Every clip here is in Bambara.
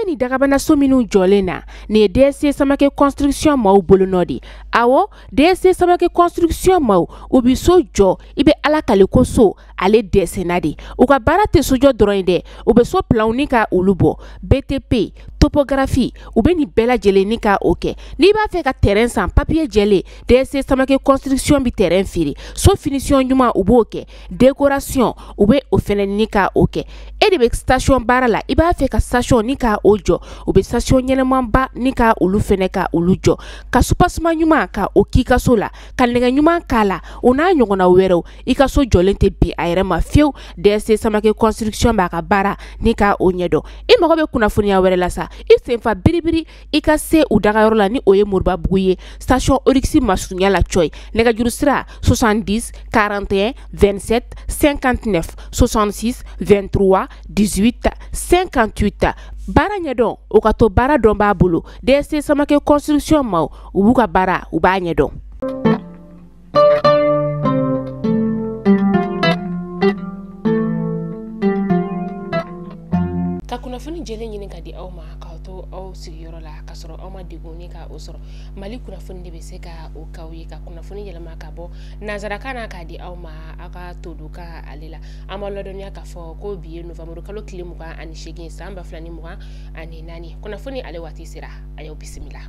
Ɲɛ bɛ nin dagabana so minnu jɔlen na, nin ye DSC Samake construction maaw bolonɔ de. Awɔ, DSC Samake construction maaw, u bɛ so jɔ, i bɛ Ala kale ko so ale dɛsɛnna de. U ka baara tɛ sojɔ dɔrɔn ye dɛ, u bɛ so planw ni ka olu bɔ, BTP, topographie, u bɛ nin bɛɛ lajɛlen ni ka o kɛ. N'i b'a fɛ ka terrain san papier jɛlen, DSC Samake construction bɛ terrain feere. So finition ɲuman u b'o kɛ, décoration u bɛ o fɛnɛ ni ka o kɛ. E de bɛ station baara la, i b'a fɛ ka station ni ka o jɔ, u bɛ station ɲɛnɛmanba ni ka olu fɛnɛ ka olu jɔ, ka soubassement ɲuman ka o k'i ka so la, ka nɛgɛ ɲuman k'a la, o n'a ɲɔgɔnna wɛrɛw. I ka so jɔlen tɛ bin a yɛrɛ ma fiyewu. DSC Samake construction b'a ka baara ni ka o ɲɛdɔn. I mago bɛ kunnafoniya wɛrɛ la sa, i senfa biribiri i ka se u dagayɔrɔ la, ni o ye Moribabugu ye, station Oryx masurunya la cɔyi. Nɛgɛjuru sira 70 41 27 59 66 23 18 58. Baara ɲɛdɔn, o ka to baara dɔn b'a bolo. DSC Samake construction maaw, u b'u ka baara u b'a ɲɛdɔn. Ka kunnafoni jɛlen ɲini ka di aw ma k'aw to aw sigiyɔrɔ la k'a sɔrɔ aw ma degun ni ka o sɔrɔ. Mali kunnafoni de bɛ se ka o k'aw ye, ka kunnafoni yɛlɛma ka bɔ nanzarakan na k'a di aw ma aw ka todukan ale la. An b'aw ladɔnniya k'a fɔ ko bi ye novembre kalo tile 28 san 2024. Kunnafoni ale waati sera, a y'aw bisimila.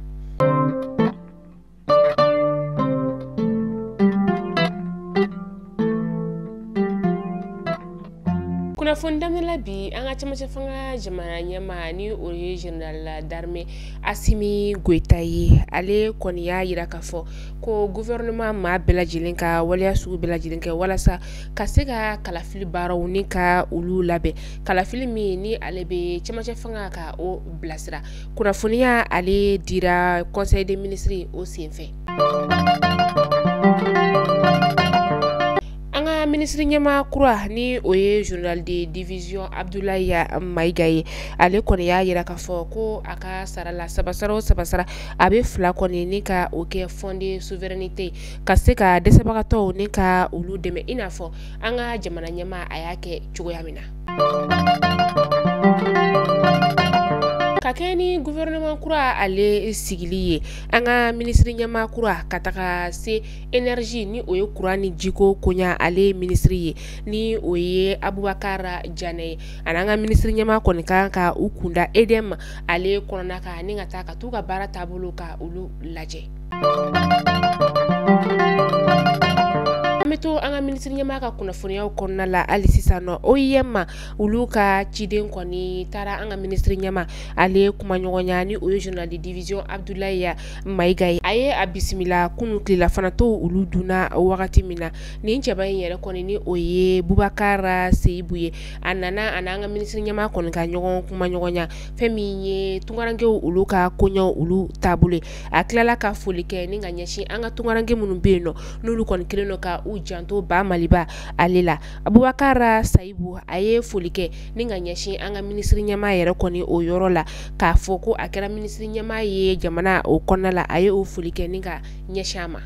Kunnafoni daminɛ la bi, an ka cɛmancɛ fanga jamana ɲɛmaa ni o ye général d'armée Assimi Goïta ye, ale kɔni y'a yira k'a fɔ ko gouvernement maa bɛɛ lajɛlen ka waleya sugu bɛɛ lajɛlen kɛ walasa ka se ka kalafili baaraw ni ka olu labɛn. Kalafili min ni ale bɛ cɛmancɛ fanga ka o bilasira. Kunnafoniya ale dira conseil des ministres o senfɛ. An ka minisiri ɲɛmaa kura ni o ye général de division Abdoulaye Maïga ye, ale kɔni y'a yira k'a fɔ ko a ka sara la sabasara o sabasara a bɛ fila kɔni ni ka o kɛ fond de souveraineté, ka se ka dɛsɛbagatɔw ni ka olu dɛmɛ, i n'a fɔ an ka jamana ɲɛmaa a y'a kɛ cogoya min na. Ka kɛ ni gouvernement kura ale sigili ye, an ka minisiri ɲɛmaa kura ka taga se énergie ni o ye courant ni jiko koɲa ale minisiri ye, ni o ye Aboubacar Diané ye, ani an ka minisiri ɲɛmaa kɔni kan ka u kunda EDM ale kɔnɔna kan ni ka taa ka t'u ka baara taabolo ka olu lajɛ. An bɛ to an ka minisiri ɲɛmaa ka kunnafoniyaw kɔnɔna la hali sisan nɔ. OIM olu ka ciden kɔni taara an ka minisiri ɲɛmaa ale kumaɲɔgɔnya ni o ye général de division Abdoulaye Maïga ye. A ye a bisimila kunun tilelafana to olu dunna wagati min na. Nin cɛba in yɛrɛ kɔni ni o ye Boubacar Seyibu ye, a nana a n'an ka minisiri ɲɛmaa kɔni ka ɲɔgɔn kumaɲɔgɔnya fɛn min ye tunkarankew olu ka koɲɛw olu taabolo ye. A tilala ka foli kɛ ni ka ɲɛsin an ka tunkaranke minnu bɛ yen nɔ n'olu kɔni kɛlen don ka u janto ba Maliba ale la. Aboubacar Sayibu a ye foli kɛ ni ka ɲɛsin an ka minisiri ɲɛmaa yɛrɛ kɔni o yɔrɔ la, k'a fɔ ko a kɛra minisiri ɲɛmaa ye jamana o kɔnɔna la, a ye o foli kɛ ni ka ɲɛsin a ma.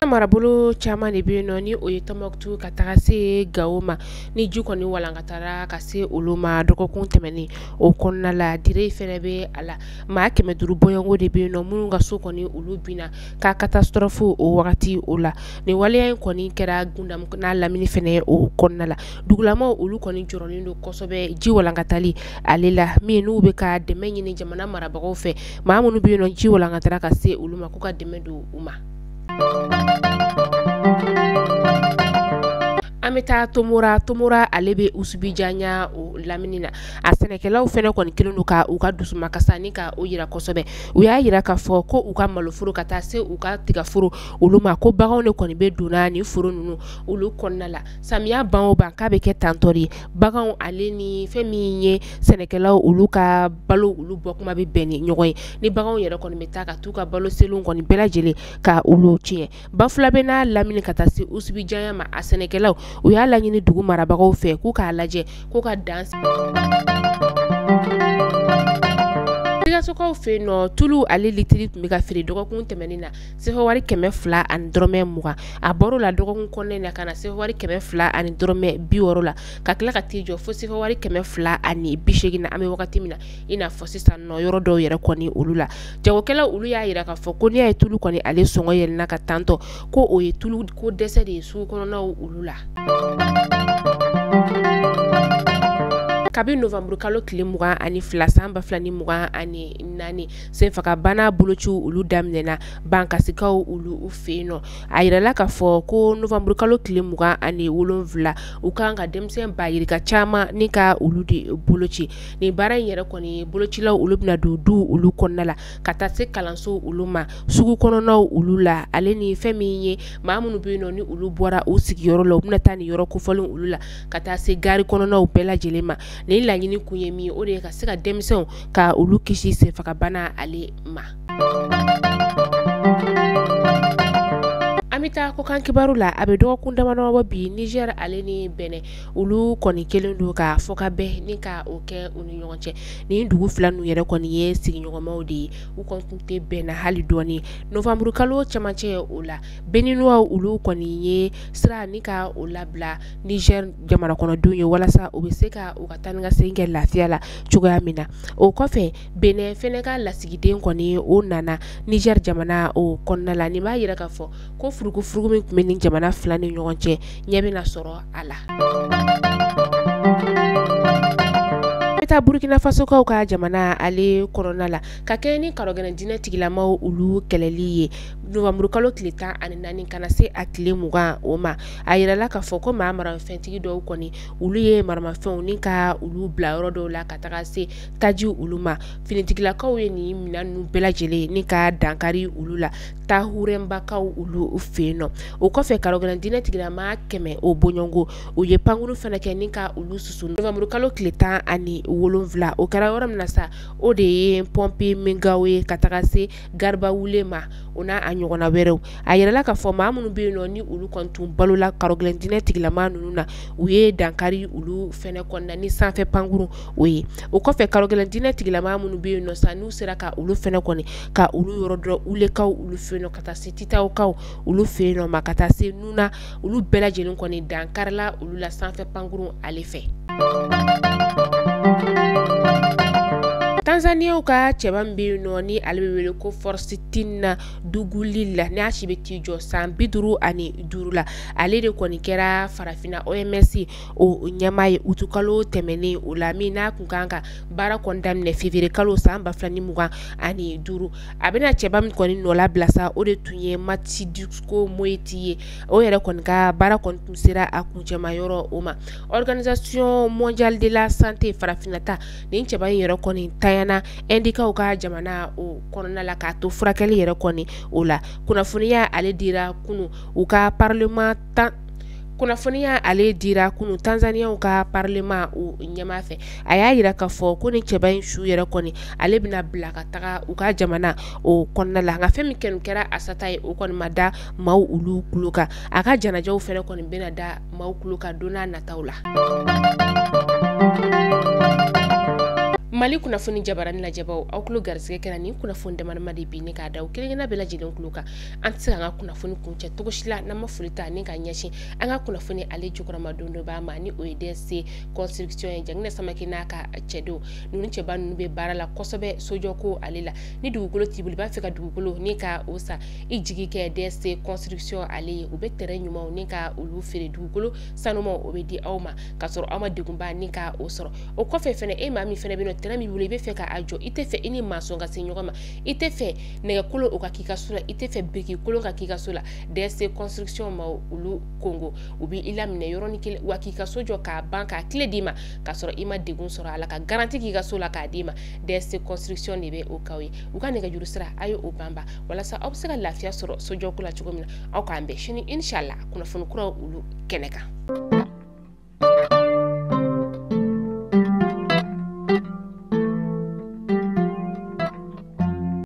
Marabolo caman de bɛ yen nɔ ni o ye Tɔnbukutu ka taga se Gawo ma, ni ji kɔni walankatara ka se olu ma dɔgɔkun tɛmɛnen o kɔnɔna la. Dire fɛnɛ bɛ a la, maa 500 bɔɲɔgɔnko de bɛ yen nɔ minnu ka so kɔni olu binna ka catastrophe o wagati o la. Nin waleya in kɔni kɛra Gundam n'a lamini fɛnɛ o kɔnɔna la. Dugulamaw olu kɔni jɔrɔlen don kosɛbɛ ji walankatali ale la, min n'u bɛ ka dɛmɛ ɲini jamana marabagaw fɛ, maa minnu bɛ yen nɔ ji walankatara ka se olu ma k'u ka dɛmɛ don u ma. An bɛ taa Tomora. Tomora ale bɛ Usubijanya o lamini na. A sɛnɛkɛlaw fɛnɛ kɔni kɛlen don ka u ka dusumakasa ni ka o yira kosɛbɛ. U y'a yira k'a fɔ ko u ka maloforo ka taa se u ka tigaforo olu ma, ko baganw de kɔni bɛ donna ni foro ninnu olu kɔnɔna la. Samiya ban o ban k'a bɛ kɛ tantɔ de ye, baganw ale ni fɛn min ye sɛnɛkɛlaw olu ka balo olu bɔ kuma bɛ bɛn ni ɲɔgɔn ye, ni baganw yɛrɛ kɔni bɛ taa ka t'u ka balo selenw kɔni bɛɛ lajɛlen ka olu tiɲɛ. Bafulabe n'a lamini ka taa se Usubijanya ma, a sɛnɛkɛlaw u y'a laɲini dugu marabagaw fɛ k'u k'a lajɛ k'u ka dan. Fasokaw fɛ yen nɔ, tulu ale litiri tun bɛ ka feere dɔgɔkun tɛmɛnen na sefa wari 200 ni dɔrɔmɛ 20. A bɔr'o la dɔgɔkun kɔnɔna na ka na sefa wari 200 ni dɔrɔmɛ 60 la, ka tila ka t'i jɔ fo sefa wari 280 na. An bɛ wagati min na i n'a fɔ sisan nɔ, yɔrɔ dɔw yɛrɛ kɔni olu la, jagokɛlaw olu y'a jira k'a fɔ ko n'i y'a ye tulu kɔni ale sɔngɔ yɛlɛnna ka tantɔ, ko o ye tulu ko dɛsɛ de ye sugu kɔnɔnaw olu la. Kabi novembre kalo tile 22 san 2024, senfagabana bolociw olu daminɛna Bankasikaw olu fɛ yen nɔ. A yirala k'a fɔ ko novembre kalo tile 27, u kan ka denmisɛn ba yirika caman ni ka olu de boloci. Nin baara in yɛrɛ kɔni, bolocilaw olu bɛna don du olu kɔnɔna la, ka taa se kalanso olu ma, sugu kɔnɔnaw olu la, ale ni fɛn min ye maa minnu bɛ yen nɔ ni olu bɔra u sigiyɔrɔ la, u bɛna taa nin yɔrɔ kofɔlen olu la, ka taa se gari kɔnɔnaw bɛɛ lajɛlen ma. Nin laɲini kun ye min ye, o de ye ka se ka denmisɛnw ka olu kisi senfagabana ale ma. An bɛ taa kɔkan kibaru la. A bɛ dɔgɔkun damadɔ bɔ bi, Niger ale ni Benin olu kɔni kelen don ka fɔ ka bɛn ni ka o kɛ u ni ɲɔgɔn cɛ. Nin dugu fila ninnu yɛrɛ kɔni ye sigiɲɔgɔnmaw de ye, u kɔni tun tɛ bɛnna hali dɔɔni. Novembre kalo cɛmancɛ o la, Béninois olu kɔni ye sira ni ka o labila Niger jamana kɔnɔdenw ye, walasa u bɛ se ka u ka taa ni ka segin kɛ lafiya la cogoya min na. O kɔfɛ, Benin fɛnɛ ka lasigiden kɔni o nana Niger jamana o kɔnɔna la. Nin b'a yira k'a fɔ ko furugufurugu min tun bɛ nin jamana fila ni ɲɔgɔn cɛ, ɲɛ bɛna sɔrɔ a la. An bɛ taa Burkina Fasokaw ka jamana ale kɔnɔna la, ka kɛ ni karɔgɛlɛn diinɛ tigilamaw olu kɛlɛli ye novembre kalo tile 14 ka na se a tile 20 o ma. A yirala k'a fɔ ko maa maramafɛntigi dɔw kɔni olu ye maramafɛnw ni ka olu bila yɔrɔ dɔw la, ka taga se taji olu ma. Finitigilakaw ye nin minɛn ninnu bɛɛ lajɛlen ni ka dankari olu la Tahurɛnbakaw olu fɛ yen nɔ. O kɔfɛ, karɔgɛlɛn diinɛ tigilama 100 o bɔɲɔgɔnko, u ye pankuru fana kɛ ni ka olu susu novembre kalo tile 17. O kɛra yɔrɔ min na sa, o de ye Pɔnpe Mingawo ye, ka taga se Garibawule ma, o n'a a ɲɔgɔnna wɛrɛw. A yirala k'a fɔ maa minnu bɛ yen nɔ ni olu kɔni tun balola karɔgɛlɛn diinɛ tigilama ninnu na, u ye dankari olu fɛnɛ kɔnɔna ni sanfɛ pankuru o ye. O kɔfɛ, karɔgɛlɛn diinɛ tigilama minnu bɛ yen nɔ sa, n'u sera ka olu fɛnɛ kɔni ka olu yɔrɔ dɔn Ulekaw olu fɛ yen nɔ, ka taa se Titawkaw olu fɛ yen nɔ ma, ka taa se Nuna, olu bɛɛ lajɛlen kɔni dankarila olu la sanfɛ pankuru ale fɛ. Tanzaniyaw ka cɛba min bɛ yen nɔ ni ale bɛ wele ko Faustin Ndugulile, n'a si bɛ t'i jɔ san 55 la, ale de kɔni kɛra farafinna OMS o ɲɛmaa ye utukalo tɛmɛnen o la, min n'a kun kan ka baara kɔni daminɛ février kalo san 2025. A bɛna cɛba min kɔni nɔ labila sa, o de tun ye Matshidiso Moeti ye. O yɛrɛ kɔni ka baara kɔni tun sera a kuncɛma yɔrɔ o ma. Organisation mondiale de la santé farafinna ta, nin cɛba in yɛrɛ kɔni tanyana Indikaw ka jamana o kɔnɔna la, k'a to furakɛli yɛrɛ kɔni o la. Kunnafoniya ale dira kunun u ka parlement tan kunnafoniya ale dira kunun Tanzaniyaw ka parlement o ɲɛmaa fɛ. A y'a yira k'a fɔ ko ni cɛba in su yɛrɛ kɔni, ale bɛna bila ka taga u ka jamana o kɔnɔna la. Nka fɛn min kɛni kɛra a sata ye, o kɔni ma da maaw olu tulo kan. A ka janajaw fɛnɛ kɔni bɛna da maaw tulo kan don n'a nataw la. Mali kunnafoni jabarani lajɛbaw, aw tulo garisɛgɛ kɛra nin kunnafoni damadama de bi ni k'a da aw kelenkelenna bɛɛ lajɛlen tulo kan. An tɛ se k'an ka kunnafoni kuncɛ cogo si la n'an ma foli ta ni ka ɲɛsin an ka kunnafoni ale jukɔrɔma don dɔ b'a ma, ni o ye DSC construction ye. Janginɛ Samake n'a ka cɛdenw ninnu, cɛba ninnu bɛ baara la kosɛbɛ sojɔko ale la. Ni dugukolo t'i bolo, i b'a fɛ ka dugukolo ni ka o san, i jigi kɛ DSC construction ale ye. U bɛ terrain ɲumanw ni ka olu feere, dugukolo sanumaw o bɛ di aw ma k'a sɔrɔ aw ma degunba ni ka o sɔrɔ. O kɔfɛ fɛnɛ, e maa min fɛnɛ bɛ yen nɔ, terrain b'i bolo, i bɛ fɛ k'a jɔ, i tɛ fɛ i ni maçon ka se ɲɔgɔn ma, i tɛ fɛ nɛgɛkolo o ka k'i ka so la, i tɛ fɛ biriki kolon ka k'i ka so la, DSC construction ma olu kongo, u b'i laminɛ yɔrɔnin kelen wa k'i ka so jɔ k'a ban, k'a tile d'i ma k'a sɔrɔ i ma degun sɔrɔ a la, ka garantie k'i ka so la k'a d'i ma. DSC construction de bɛ o k'aw ye. U ka nɛgɛjuru sira, a ye o banba walasa aw bɛ se ka lafiya sɔrɔ sojɔko la cogo min na. Aw k'an bɛn sini inshallah kunnafoni kuraw olu kɛnɛ kan.